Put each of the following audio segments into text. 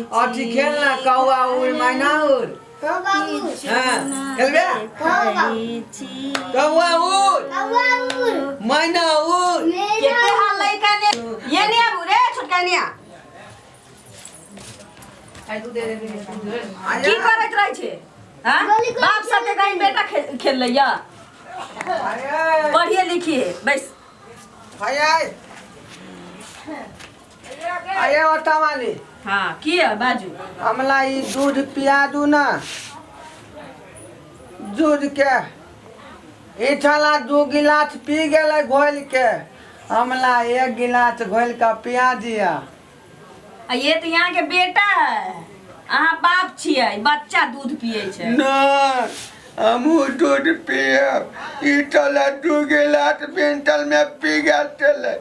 अथी खेल ना कौआ उड़ मैना उड़। हाँ बाबू। हाँ, खेलबे? हाँ बाबू। कौआ उड़, कौआ उड़, मैना उड़। मेरा केते हाल लइका ने ये नहीं आबू रे छोटका निया। की करैत रहै छै? हाँ? गोली गोली बाप साथे कहीं बेटा खेल लैया। अरे पढ़िए लिखिए बस। अरे अरे ओता वाली। हाँ, की है बाजू? हमला ई दूध पिया दू ना, दूध के ई छला 2 गिलास पी गेलै घोल के, हमला 1 गिलास घोल के पिया दिया। आ ये तो यहाँ के बेटा है, अहाँ बाप छियै, बच्चा दूध पिए छै। ना, हमहूँ दूध पियब। ई छला 2 गिलास बिंटल में पी गेल छलै,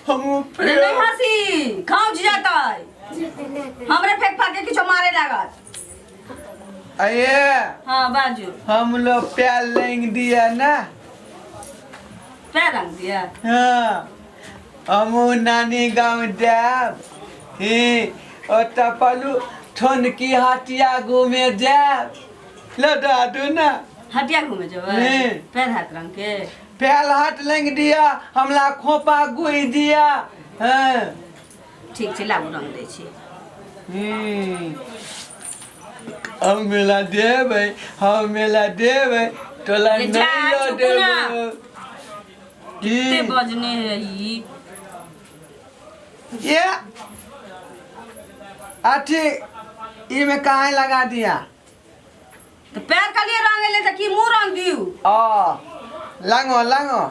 हमहूँ रे नहीं पियब। हंसी खौंच जेतै, हमरे फेंक फाक के किछो मारे लागत। अये। हाँ बाजू। हम लोग प्यार लेंग दिया ना। पैर रंग दिया? हाँ, हमहूँ नानी गाँव जायब ही, ओतऽ पलू ठोनकी हटिया घूमे जायब, लड़ा दू ना। हटिया घूमे जेबै? हम्म। पैर हाथ रंग के? पैर हाथ लेंग दिया, हमला खोपा गुई दिया। हाँ। ठीक छै, लाबू, रंग दै छी। हम मेला देबै, हम मेला देबै तोला। ले जा, नहीं लऽ चुप ना। देबै की? कते बजने है ई। ये अथी ई में काहे लगा दिया? तो पैर का लिए रंग ले त की मुंह रंग दियो? ओ लंगो लंगो,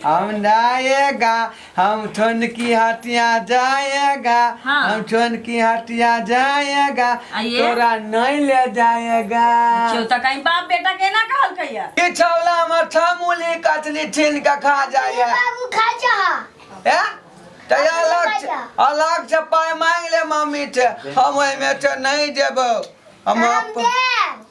हम जाएगा, हम ठोन की हटिया जाएगा। हाँ। हम ठोन की हटिया जाएगा। आइए। तोरा नहीं ले जाएगा। क्यों त कहीं बाप बेटा के ना कहलकै? ये छौला हमर छामूली कचली छीन के खा जाए। बाबू खा जा। ए तऽ अलग से, अलग से पाइ मांग ले मम्मी से, हम ओहिमे से नहीं देबौ। हम हम अपन देब।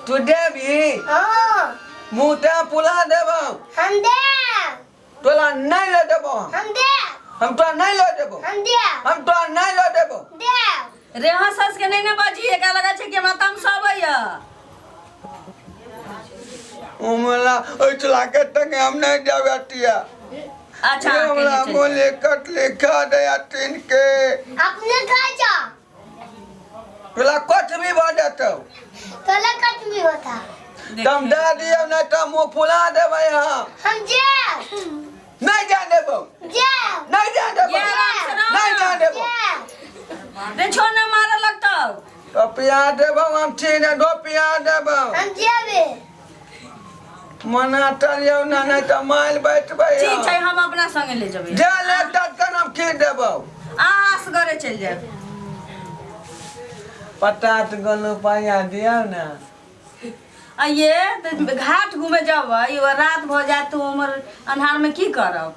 तू देबही? हाँ। मुँह ते पुला देबौ। हम देब। तोला नहीं ले देबौ हम। हम देब। हम तोरा नहीं ले देबौ। हम देब। हम तोरा नहीं ले देबौ। देब। रे हंस हंस के नहीं ना बाजी, एकरा लगा छै कि हमरा तमसाबै या। हमरा ओहि चला के तंगे हम नहीं देबै टिया। अच्छा, ये अकेले हमरा चलि बोले कटले खा दया तीन के। अपने खा जा। तोला कुछ भी भऽ जेतौ। तोला कट भी होता। जाउ। तम दए दियौ, नहीं तऽ मुँह फुला देबै हम। हम जाएब। नहीं जाए देबौ। जाएब। नहीं जाए देबौ। ये आराम से रहो नहीं ना। जाए देबौ। जाएब। रे छोड़ ना, मारे लगतौ। तो पिया देबौ हम, ठीक है, दो पिया देबौ। हम जेबे। मना चलियौ ना, नहीं तऽ माइल बैठबै। ठीक छै, हम अपना संगे ले जेबै। जा ले तत्काल हम खीर देबौ। अहाँ असगरे चलि जायब। 50 गो रुपैआ दियौ ना। आ ये तऽ घाट घूमे जेबै, ओ रात भऽ जायत तऽ उमर अन्हारमे की करब?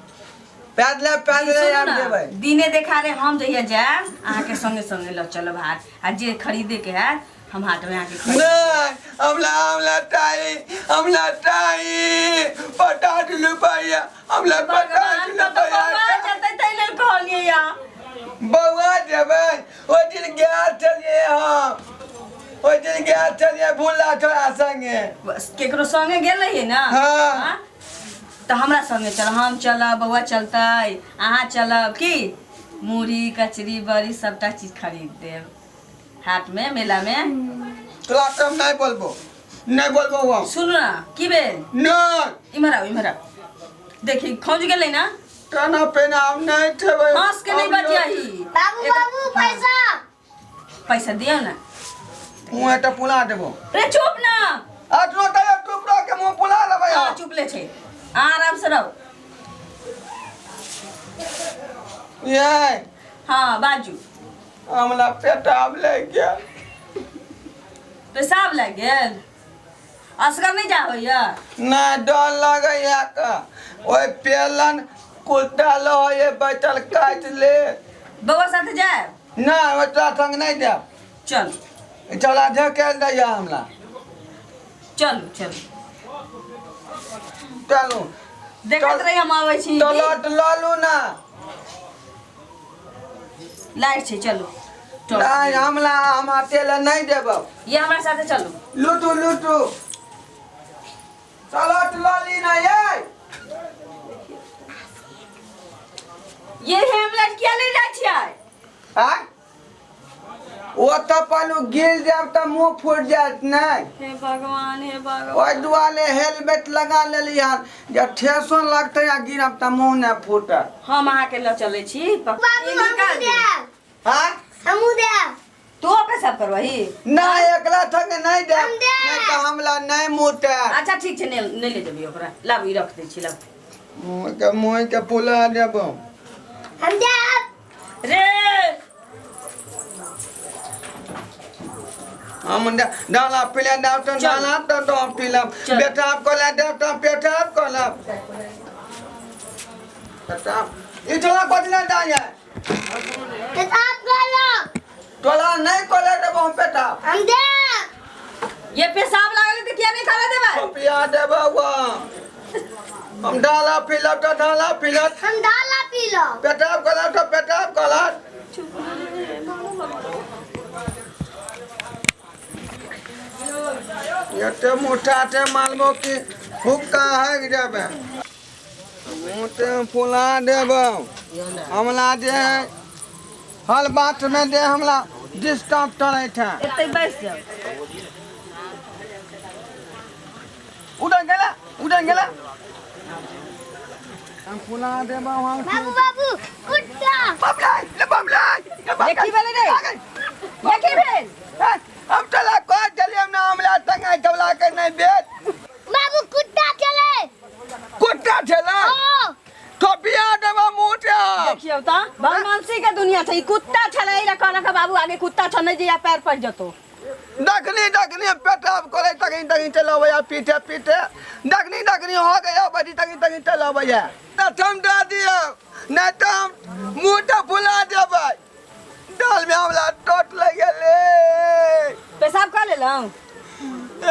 पैदले पैदले सुनू आबि ना, जेबै। दिने देखारे हम जहिया जायब, अहाँके संगे संगे लऽ चलब हाट, आ जे खरीदे के हैत हम हाट में आके खरीद। नहीं, हमला हमला ताई, हमला ताई 50 रुपैआ हमला, 50 भगवान तो रुपैआ। बौआ जेतै ताहि लेल कहलियै या। बौआ जेबै, ओहि दिन गेल छलियै हम, ओहि दिन गेल छलियै भुल्ला छोड़ा संगे। बस केकरो संगे गेल रहियै ना? हाँ। हाँ? तऽ हमरा संगे चल, हम चलब, बौआ चलतै, अहाँ चलब, की मुरही कचरी बड़ी सबटा चीज खरीद देब हाट में, मेला में। तोरा से हम नहीं बोलबो, नहीं बोलबो हम। सुनू ना, की भेल? नहीं। इम्हर आउ, इम्हर आउ, देखी खौज गेलै ना? खाना पीना हम नहीं खेबै। हंस के नहीं हम बजियाही। बाबू, बाबू पैसा। पैसा दियौ ना। मुँह तऽ पुला देबो। रे चुप ना। अटनो तऽ चुप रह के मुँह पुला देबै। हाँ, चुप ले छै, आराम से रहो। ये। हाँ बाजू। हमरा पेटाब लागि गेल। पेशाब लागि गेल? असगर नहीं जा होइया? नहि, डर लगैया का, ओहि पेलन कुत्ता लहैये बैठल, काटि ले। बउआ साथे जायब? नहि, ओकरा संग नहि जायब। चल। चला धकेल दैया हमरा। चलू चलू। चलू। देखैत रही, हम आबै छी। तलट लऽ लू ना। लाइट छै, चलू। नहीं हमला हम अकेले नहीं देबो। ये हमरा साथे चलू। लूटू लूटू चलो लली ना ये। ये हेमलेट किया ले जाइ छियै? आय ओ तऽ पहलू गिर जायब तऽ मुँह फूटि जायत नहि। हे भगवान, हे भगवान। ओहि दुआरे हेलमेट लगा लेली हन जे ठेसो लगतै आ गिरब तऽ मुँह नहि फूटत। हम अहाँके लऽ चलै छी। बाबू ई हमहूँ निकाल दियौ। देब। आय हमहूँ देब। तू पेशाब करबही? नहि एकला थके नहि देब। हम देब। नहि तऽ हमला नहि मुँह। अच्छा ठीक छै, नहि नहि ले जेबही ओकरा। लाबू, ई रख दै छी, लाबू। मुँहके मुँहके फुला देबो। हम देब। रे हम डाला पीला देब तऽ चल। डाला तऽ दो पीलब। चल। बेटाब कऽ ले देब तऽ पेटाब कऽ लेब। पेटाब ई टोला कथी लए जाइए? पेशाब कर लो। टोला नहि कऽ ले देबो हम पेटाब। हम देब। ये पेशाब लागल तऽ किया नहि करऽ देबै? पिया देबो हम। डाला पीलब तऽ डाला पीलब। हम डाला पी लो। पेटाब कऽ लेब तऽ पेटाब कऽ लेब। एते मोटा ते मालबो कि हुक्का है जेबे मुँह फुला देबो। हमला जे है हर बात में जे हमला डिस्टर्ब करै छै। एतै बैस जाउ। उधर गेला उधर गेला हम फुला देबो हम। बाबू बाबू कुत्ता। बमलाई ले बमलाई ले बमलाई। ये की भेलै रे? ये की भेल? हम चला कह चलिए ना हमला संगे चला के नहीं बेच। बाबू कुत्ता चले। कुत्ता छला? ओ। थोपिया देबो मुँह ते। देखियौ तऽ बदमाशी के दुनिया छै। ई कुत्ता छलै, एहि लए कहलक बाबू आगे कुत्ता छ, नहि जइया पैर पड़ि जेतौ। दखनी दखनी हम पेटाब करे तखनी तखनी चलबैया पीटे पीटे दखनी दखनी हो गया बड़ी तखनी तखनी चलबैया। तऽ हम दऽ दियौ नहि तऽ हम मुँह तऽ फुला देबै। दाल में हमरा टोट लागि गेलै। पेशाब कऽ लेलहुँ?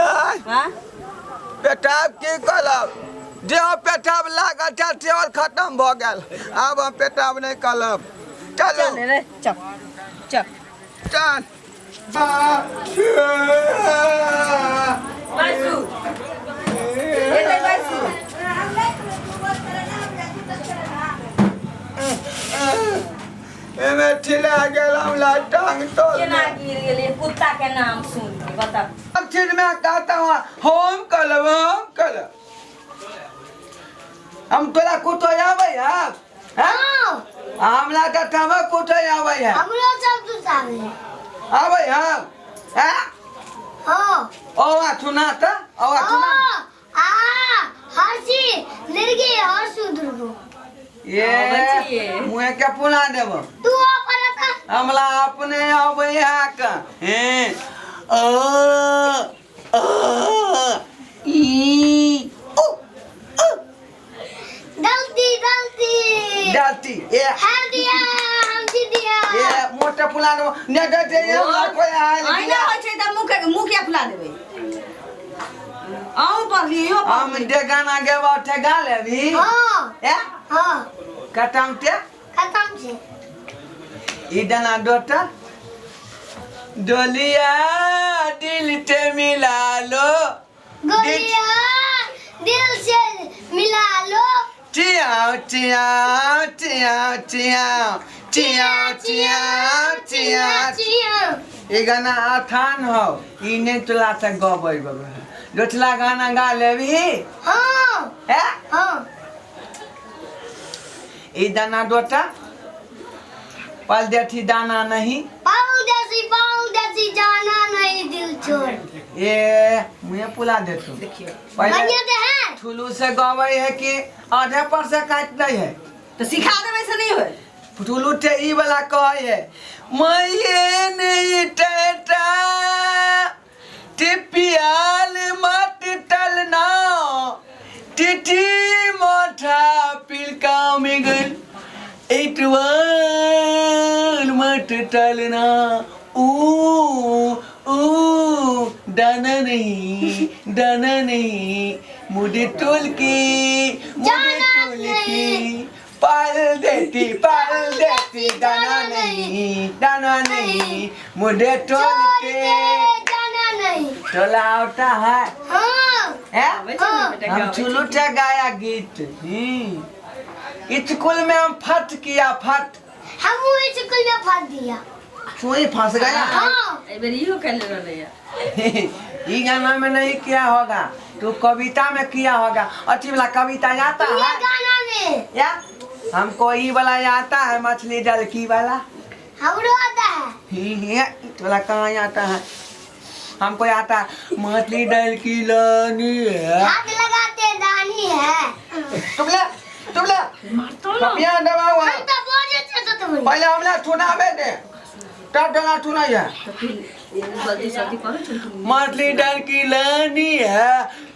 आय, हाँ पेटाब की करब, जे हम पेटाब लागल छल से और खत्म भऽ गेल। आब हम पेटाब नहि करब। चलू। चल रे, चल चल। चल। बैसू, एतै बैसू। एमे ठिला गेल हमरा टांग तोड़। केना गिर गेलियै कुत्ता के नाम सुन के, बताउ? सब चीज में कहता हूँ हम करब हम करब। हम तोरा कुछो आबै है? हाँ। हमरा तऽ तब कुछो आबै है। हमरो सब कुछ आवे। आबै है हैं? हाँ। औवा सुना तऽ औवा सुना। आ हर्षी निर्गी हर्षु दुर्गो। ये आबै छियै। मुँहे के पुना देबो। तू अपन हमरा अपने आबै है का हैं अ अ ई उ उ। गलती गलती गलती ए। हार दिया हम जीत दिया। ये मोटा फुला देबो ने दे दे ये हमरा कोई आयल। अहिना होइ छै तऽ मुँह के मुँह किया फुला देबै? अहूँ पढ़लियै इहो हम पढ़लियै। जे गाना गेबो ते गा लेबी? हाँ। ए। हाँ। खतम ते। खत्म छे। ई दाना डोटा डोलिया दिल ते मिला लो। गोलिया दिल से मिला लो। चियाओ चियाओ चियाओ चियाओ चियाओ चियाओ चियाओ चिया। ई गाना आसान हो, ई नहीं तोला से गबै बाबा। दोसरा गाना गा लेबही? हाँ। है? हाँ। ई दाना डोटा पल देठी दाना नहीं। पाउल जैसी जाना नहीं दिल छोड़। ये मुझे पुला दे तू। देखियौ। पहले बढ़िया दे है। ठुलू से गबै है कि आधे पर से काटि दै है। तऽ सिखा देबै से नहि होइ। ठुलू ते ई वाला कहै है मैये नहीं टेटा टिपियाल मत टलना टिटी माथा पिलका में इटवान मत टलना ऊ ऊ दाना नहीं दाना नहीं मुझे टोल के मुझे जाना टोल के पाल देती दाना नहीं, दाना नहीं, मुझे टोल के जाना नहीं। टोला आता है। हाँ। हैं? आबै छै ने बेटा, हम गाबै छै। चुलूटा गाया गीत। स्कूल में हम फट किया फट। हम वो स्कूल में फंस दिया। सुई फंस गया। हाँ। एहि बेर इहो कैले रहलैया। ई गाना में नहीं किया होगा, तू कविता में किया होगा। अच्छी वाला कविता आता ये है गाना में। या हमको ई वाला आता है, मछली डलकी वाला। हमरो आता है। ही वाला कहाँ आता है? हमको आता है मछली डलकी लानी है। हाथ लगाते दानी है। तुम ले, तुम ले। मारतो ना। कपिया दबा हुआ। हम तो बोले थे तो तुम। पहले हमला सुनाबे दे, तब डला सुनाई है। तऽ फिर गलती सलती करै छै तू। मछली डलकी लानी है,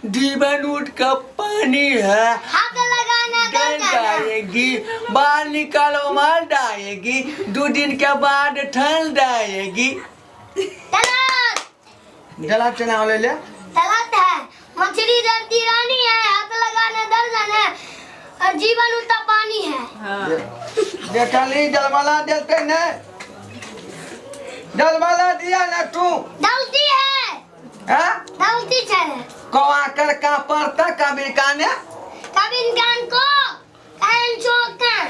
जीवन उठ का पानी है। हाथ लगाना डल गंदा है। जाएगी, बाहर निकालो मार जाएगी, 2 दिन के बाद ठल जाएगी। गलत। जला चना ले ले। गलत है। मछली डरती रानी है, हाथ लगाना दर्जन है और जीवन उठता पानी है। हाँ। देखली जलवाला देते ने, जलवाला दिया ना तू। डलती है। हैं? डलती है। कौआ कर का पड़ता कबीर काने? कबीर कान को कान चौकन।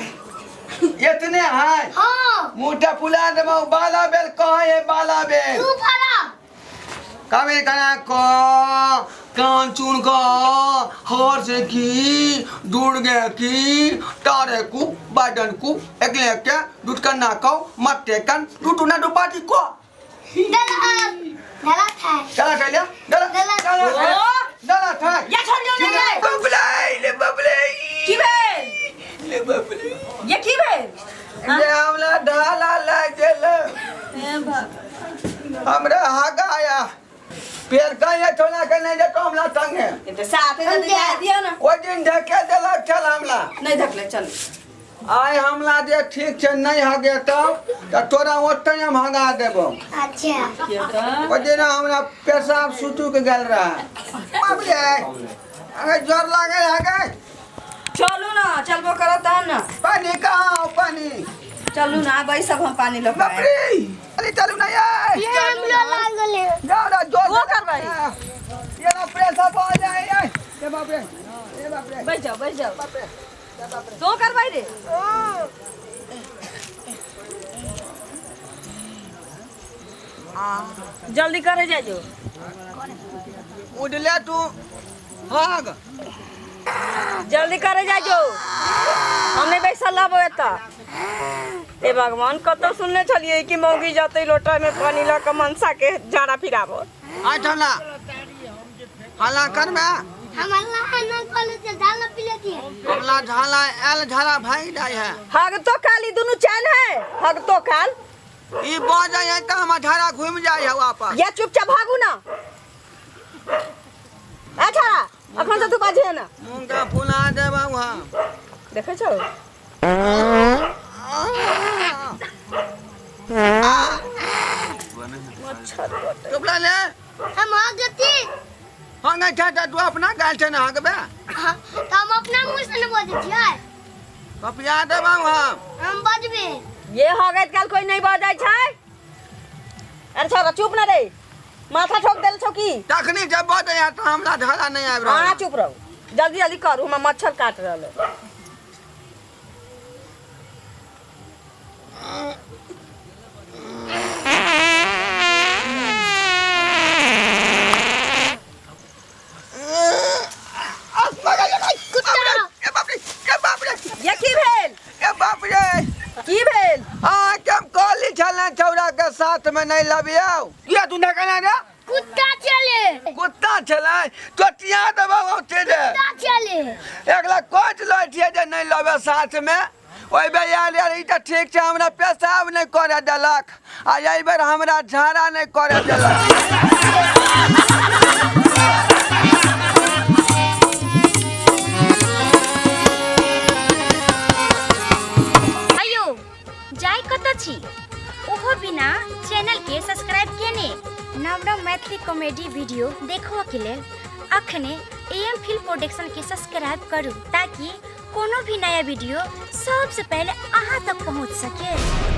इतने है। हाँ। मुंह फुला देबो। बाला बेल कहाँ है बाला बेल? तू फड़ा। कबीर काना को कान चुन को हर से की दुर्गे की तारे को बाडन को एकले के दूध का ना को मत्ते कन दूध ना डुबाटी को। गलत। गलत है। चला चला गलत गलत। गलत गलत है। या छोड़ दियौ ने रे। बबले ले बबले। की भेल? ले बबले। ये की भेल? ये हमला ढाला लग गेल। हे भगवान। हमरा हगाया पेड़ कहीं छोड़ा के नहीं जेतो हमला संगे। ये तऽ साथे साथे जाय दियौ ने। ओहि दिन ढके देलक छल हमला। नहि धकले चल। आइ हमला जे ठीक छै नहीं हगेतौ तऽ तोरा ओतहि हम हगा देबौ। अच्छा। किया तऽ? ओहि दिन हमरा पेशाब सुतुक गेल रहे। बाप रे, अरे जोर लागल हगे। चलू ना, चलबो करत तहन ना। पानी कहाँ हो पानी? चलू ना, बैसब हम पानी लऽ बाप कऽ। रे, अरे चलू ना यार। ये हम लोग लागल है। जाओ ना जोर वो करबै। ये ना पेशाब आ जाए यार। ये बाप रे, ये बाप रे। बैठ जाओ, बैठ जाओ। बाप रे, ये बाप रे। तो करबै रे। जल्दी करे जाय जो। उडले तू भाग। जल्दी करे जाय जो। हम नहीं बैसल रहबो एतऽ। हे भगवान, कतौ सुनने छलियै कि मौगी जतै लोटा में पानी लऽ कऽ मनसा के झाड़ा फिराबो। आ ठंडा हल्ला कर में। हम अल्लाह ना कॉलेज से झाला पी लेती है। हमला झाला एल झाला भाग जाय है। हग तो काली दुनू चैन है, हग तो काल। ई बज जाय है तऽ हमर झाड़ा घूम जाय है वापस। या चुपचाप भागू ना। आ छाड़ा, अखन से तू बाजे ना। मुँह के फुला देबौ हम। देखै छौ? चुपला ले। हम हगती। हाँ नहीं था तू अपना गाल से ना हगबे। हाँ, तो हम अपना मुंह से न बजै छियै। कपिया देबौ हम। हम बजबे। ये हगैत काल कोई नहीं बजै छै। अरे छोरा चुप ना रे, माथा ठोक देल छौ की? तखनी जब बजै है तऽ हमरा झाड़ा नहीं आबि रहल। हाँ चुप रहू, जल्दी जल्दी करू, हमरा मच्छर काट रहल है। ए बाप रे, ए बाप रे। ये की भेल? ए बाप रे। की भेल? हाँ के हम कहली छल छौड़ा के साथ में नहीं लबियौ। किया तू ना कहना रे? कुत्ता चले। कुत्ता छलै चोटिया देबौ ओते रे। कुत्ता चले। एकला कोच लै छियै जे नहीं लबे साथ में। ओहि बेर आयल यार ई तऽ ठीक छै, हमरा पेशाब नहीं करे देलक आ एहि बेर हमरा झाड़ा नहीं करे देलक। अयो जाय कतऽ छी? ओहो बिना चैनल के सब्सक्राइब केने नव नव मैथिली कॉमेडी वीडियो देखबऽ के लेल अखने एएम फिल्म प्रोडक्शन के सब्सक्राइब करू ताकि कोनो भी नया वीडियो सबसे पहले अहाँ तक पहुँच सके।